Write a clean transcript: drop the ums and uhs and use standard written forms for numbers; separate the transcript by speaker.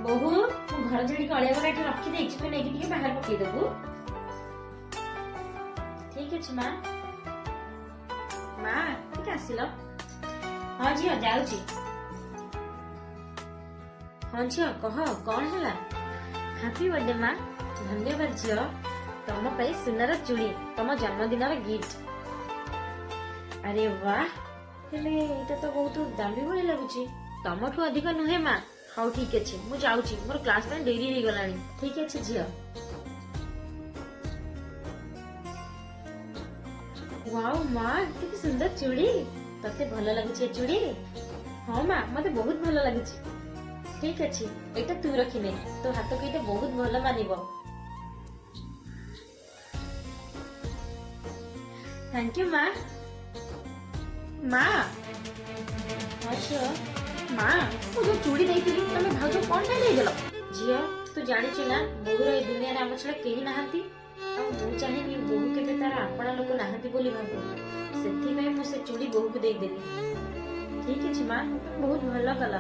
Speaker 1: ବୋହୂ, ମୁଁ ଘର ଝାଡ଼ିକି ଅଳିଆ ଗୁଡ଼ା ଏଠି ରଖିଦେଇଛି, ତୁ ନେଇକି ଟିକେ ବାହାରେ ପକେଇଦବୁ। ଠିକ ଅଛି ମା। ମା, ଟିକେ ଆସିଲ। ହଁ ଝିଅ, ଯାଉଛି। ହଁ ଝିଅ, କହ କଣ ହେଲା? ହାପି ବର୍ଥଡେ ମା। ଧନ୍ୟବାଦ ଝିଅ। ତମ ପାଇଁ ସୁନାର ଚୁଡ଼ି, ତମ ଜନ୍ମଦିନର ଗିଫ୍ଟ। ଆରେ ବାহ, ହେଲେ ଏଇଟା ତ ବହୁତ ଦାମୀ ଭଳି ଲାଗୁଛି। ତମଠୁ ଅଧିକ ନୁହେଁ ମା। ହଉ ଠିକ ଅଛି, ମୁଁ ଯାଉଛି, ମୋର କ୍ଲାସ ପାଇଁ ଡେରି ହେଇଗଲାଣି। ଠିକ ଅଛି ଝିଅ। ୱାଓ ମା, କେତେ ସୁନ୍ଦର ଚୁଡ଼ି! ତତେ ଭଲ ଲାଗୁଛି ଏ ଚୁଡ଼ି? ହଁ ମା, ମତେ ବହୁତ ଭଲ ଲାଗୁଛି। ଠିକ ଅଛି, ଏଇଟା ତୁ ରଖିନେ, ତୋ ହାତକୁ ଏଇଟା ବହୁତ ଭଲ ମାନିବ। Thank you ମା। ମା। ହଁ ଝିଅ। ମା, ମୁଁ ଯୋଉ ଚୁଡ଼ି ଦେଇଥିଲି, ତମେ ଭାଉଜ କଣ ପାଇଁ ଦେଇଦେଲ? ଝିଅ, ତୁ ଜାଣିଛୁ ନା ବୋହୂର ଏ ଦୁନିଆରେ ଆମ ଛଡା କେହି ନାହାନ୍ତି, ଆଉ ମୁଁ ଚାହେଁନି ବୋହୂ କେବେ ତାର ଆପଣା ଲୋକ ନାହାନ୍ତି ବୋଲି ଭାବୁ। ସେଥିପାଇଁ ମୁଁ ସେ ଚୁଡ଼ି ବୋହୂକୁ ଦେଇଦେଲି। ଠିକ ଅଛି ମା, ତମେ ବହୁତ ଭଲ କଲ।